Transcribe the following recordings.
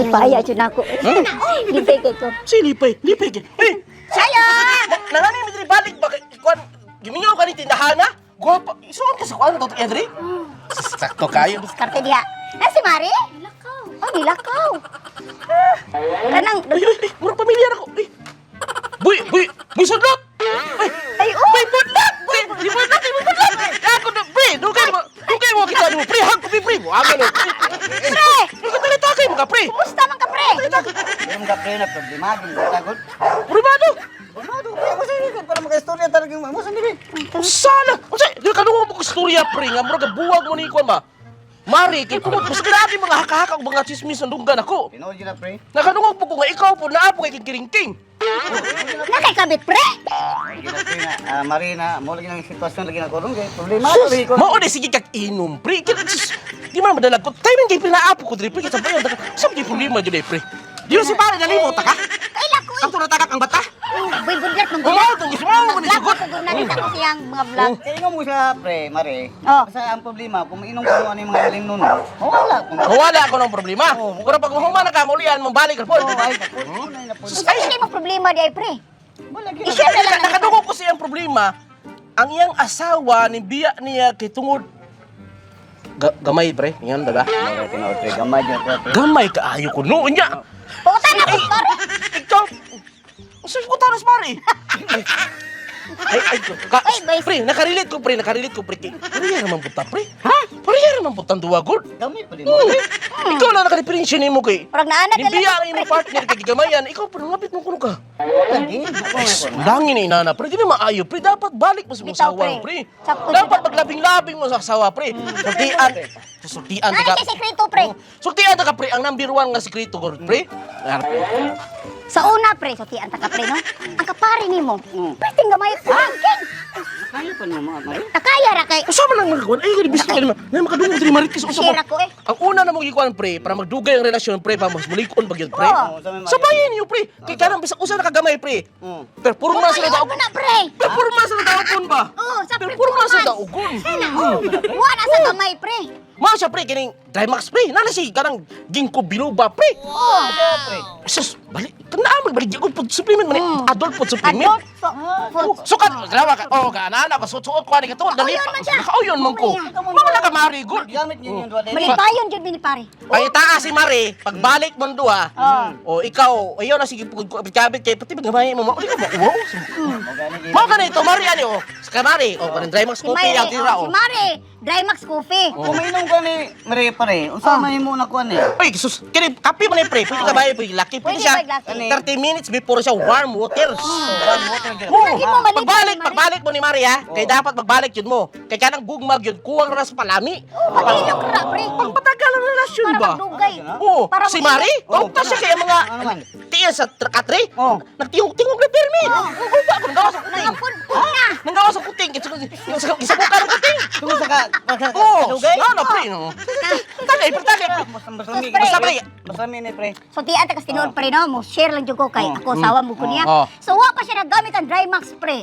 Lipaya jud nako. Lipay kay ko. Si lipay, lipay kay. Eh, Sayo! nangani mi diri balik ba kay kuan gimingaw ka ni tindahan na? Gwapa. Isuon ka sa kuan to Edri? Sakto kayo. Diskarte diha. Na si Mari? Nilakaw. Oh, nilakaw. Kanang Ay, ay, ay, murag pamilyar ako. Ay. Buy, buy, buy sudlot. Ay, ay oh. buy budlot. Buy, di budlot, di budlot. Ako na, pre, dugay mo kita mo, pre, hag ko pre, mo ama no. Pre! Pre, ka takay mo ka, pre. Kumusta man ka, pre? Yung ka pre na problemado mo tagod. Privado. Problemado pre ako sa inyo para makaistorya talaga mo sa dili. Sana. Unsa, di ka mo ko istorya, pre, nga murag buwag mo ni kuan ba? Mari, kay tungod mas grabe mga haka-haka og mga chismis ng dunggan ako. Tinuod yun na pre. Nakadungog po ko nga ikaw po naa po kay kiringking. Nakay kabit, pre? Lagi na pre na ah, Marina mo lagi ng sitwasyon lagi na kurong kay problemado lagi ko. Mao na sige kag inom, pre. Di man madalag ko. Timing kay pinaapo ko diri, pre. Sa bayan sa may problema jud eh, pre. Di ba si pare nalimo ta ka? Kay lako eh. Ang tunatagak ang bata. Boy, budlat mong Umaw tong gusto mo ni Vlog sugot. ako gurnalista ko siyang mga vlog. Kaya nga mo siya pre, Mare. Oh. Kasi ang problema kung mainom ko ano yung mga ilim nun. Wala kung Mawala ako ng problema. Pero pag mahuman na ka, mulian, mabalik ka po. Oh, ay kapod na na po. Ay, hindi mo problema di ay, pre. Wala gyud. I-share na lang. Nakadungog ko siyang problema. Ang iyang asawa ni biya niya kay tungod gamay pre, ingon ba? Wala tinuod pre, gamay gyud pre. Gamay kaayo ko noon niya. Puta na ko, pare. Ikaw, usa ko taras mari. Ay, ay, ka, Ay, bay. pre, nakarelate ko, pre, nakarelate ko, pre. Pareha naman punta, pre. Ha? Pareha naman punta ang duwa, good. Gamay pa din mo. Ikaw lang nakadiferensya nimo kay. Murag naanak Ni biya ang imong partner kay gigamayan, ikaw pero ngapit mo kuno ka. Lagi. Ako nga ko. Langin ni inana, pre, di na maayo, pre. Dapat balik mo sa imong Bitaw, asawa, pre. pre. Sakto Dapat jud. maglabing-labing mo sa asawa, pre. Sultian, sultian Nani ka. kay sekreto, pre. Sultian ka, pre, ang number one nga sekreto, gud, pre. Ara, pre. Sa una, pre, sutian ta ka, pre, no? Ang kapare nimo. Pre, gamay king. Kaya pa nimo Mare. Nakaya ra kay. Usa man ang magakuan? Ay, gani bisyo naman. Na makadungog diri marites usa Share ako eh. Ang una na mong gikuan pre para magdugay ang relasyon pre para mas mulikon ba gyud pre. Oo. Sabayin niyo pre. Kay kanang bisag usa na kagamay pre. Performance na Umayon daog. mo na, pre. Performance na daogon ba? Oo, sa Performance na performance. daogon. Sana, oh. Wala sa gamay, pre. Mao siya pre kining Drymax pre. Nana si kanang ginkgo biloba pre. Oh. Sus, balik. Kanaa magbalik ko food supplement man. eh. Adult food supplement. Adult so, food. Sukat, grawa ka. Oh, ka ana ka suot ko ani ka tuod dali. Nakauyon man siya. Nakauyon man ko. Mao na ka mari good. Gamit niyo yung duwa din. Malipayon jud ni pare. Ay taa si Mari, pagbalik mo duha. O ikaw, ayaw na sige kabit kay pati gamay mo. Uli ka mo. Wow. Mao ka nito Mari ani oh. Sa Mari, oh kanang Drymax Si coffee Mari, ang tira oh, oh. si Mari, Drymax Coffee. Kung mainom ka ni Mare pare, unsa man mo na kuan eh? Ay, sus, kini kape man ni pre, pwede ka ba pwede laki, pwede Pwede siya. ba laki? 30 minutes before siya warm water. Warm water gyud. Oh, Lagi mo malipay pagbalik, ni Mari. pagbalik mo ni Mari ha. Kay dapat pagbalik yun mo. Kay kanang gugmag yun, kuwang ra sa palami. Oh, mag-ilok ra, pre. Pagpatagal ang relasyon Para ba? magdugay. Oo, Para si Mari, Oo. oh, siya kaya mga Ano man? tiyan sa katre. Oo. Nagtingog-tingog na permi. Nangguba ko, nanggawa sa kuting. Nangapudpud na. Nanggawa sa kuting. Gisabukan ng kuting. Tungod sa ka Oo, kadugay. ano pre, no? Tagay, pre, tagay. Basta Basta, pre. Basta mi ni pre. Sutian ta kas tinuod pre no, mo share lang jud ko kay ako sawa mo ko niya. Oh. So wa pa siya naggamit ang Drymax pre.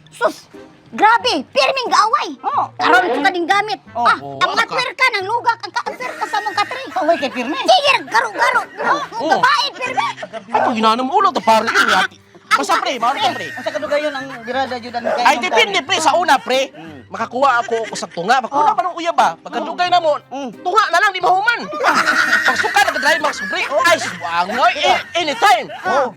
Sus, grabe, pirming gaaway. Oh. Karon ko ding gamit. Oh. Ah, Oh, ang ano ka? katwer ka nang lugak, ang kaanser ka sa mong katre. Away kay pirmi. Sige, garo-garo. Oh. Babae, pirmi. Ay, pag ginanam ulo, to pare yun, ati. Basta pre, maano ka pre. Unsa kadugayon ang birada jud ang kay. Ay, depende pre, sa una pre, makakuha ako og usag tunga. Pagkuna pa ng uya ba? Pagkadugay na mo, tunga na lang, di mahuman. Pagsuka na ka-dry max pre, ay, suwangoy, anytime,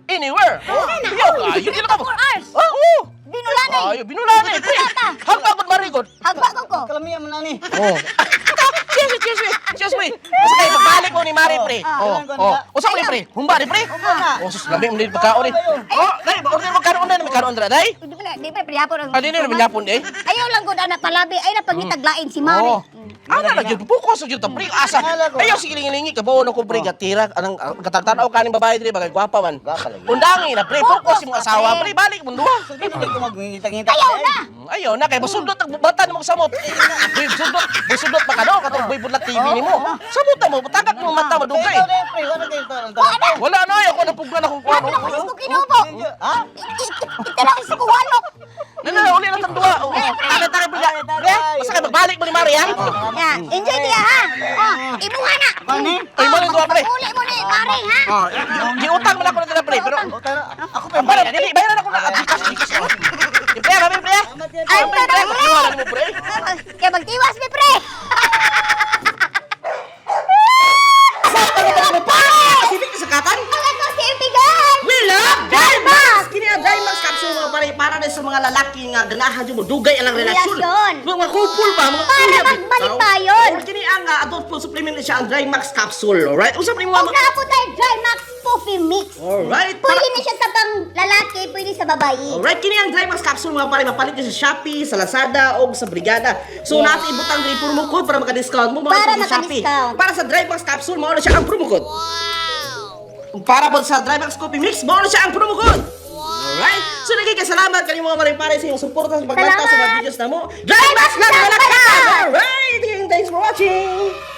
anywhere. Yo, ayun, yun ka. 4 hours. Oo. Binulanay. Ay, binulanay, pre. Binulata. Hagba gud marigod. Hagba ko ko. Kalamiya man ani. Oh. Cheers, cheers, pre. Cheers, pre. Basta kayo, pagbalik mo ni Mari, pre. Oh, oh. Usa ko ni pre. Humba ni pre. na. Oh, sus, lami mo din pagkaon ni. Oh, dai, order mo karon na, may karon dra, dai. Di ba, di ba, priyapon ang- Ah, di na manyapon eh. Ayaw lang gud ana palabi, ay napagitaglain si Mari. Oh. Ana na gyud buko sa gyud ta pre asa. Akala ko. Ayaw sige lingi ka buo ko pre gatira anang katagtan-aw kaning babae diri bagay gwapa man. Gwapa lagi. Undangi na pre focus imong asawa pre balik mo duha. So di ko magngita-ngita. Ayaw na. Ayaw na kay basundot ang bata nimo samot. Boy sundot, boy sundot pa ka no katong boy budlak TV nimo. Samot na mo, tagak mo mata madugay. Ikaw na pre, wala kayo to. Wala. Wala na ay ako napuglan akong kuan. Wala ko sa kinubo. Ha? Itira ko sa kuwanok. Na na uli na tang duha. Tagay tagay pre. Pre, basta kay Pagbalik mo ni Mari, ha? Ya, enjoy diya ha. Oh, imuha na. Mani? Ay, mali duha, pre. Uli mo ni Mari ha. Oh, giutang man ako na dira, pre, pero Utang na. Ako pa. Para, dili, bayaran ako na. Ah, Gcash, Gcash. Pre, kami, pre. Ay, Pre, pre, pre, mo, pre. Kaya magtiwas mi, pre. Sibig sa katan? Ang ako si Ibigan. We love Drymax! Kini ang Drymax capsule, mga pare, para na sa mga lalaki nga ganahan jud mo dugay ang relasyon. Relasyon. Mga couple ba, mga Para kuya, magbalipayon. Or kini ang adult food supplement na siya ang Drymax capsule, alright? Unsa pa nimo Huwag mga na po tayo Dry Max Coffee Mix. Alright. Pwede na siya sa pang lalaki, pwede sa babae. Alright, kini ang Drymax capsule, mga pare, mapalit niyo sa Shopee, sa Lazada o sa Brigada. So yes, natin ibutang diri promo code para maka-discount mo mga Para sa Shopee. maka-discount. Para sa Drymax capsule, mao na siya ang promo code. Wow! Para po sa Drymax Coffee Mix, mao na siya ang promo code. Alright? So naging kasalamat kanyo mga pare sa inyong suporta sa paglanta sa mga Salamat! videos na mo. Drymax lang Drymax wala ka! lang! Alright! Thanks for watching!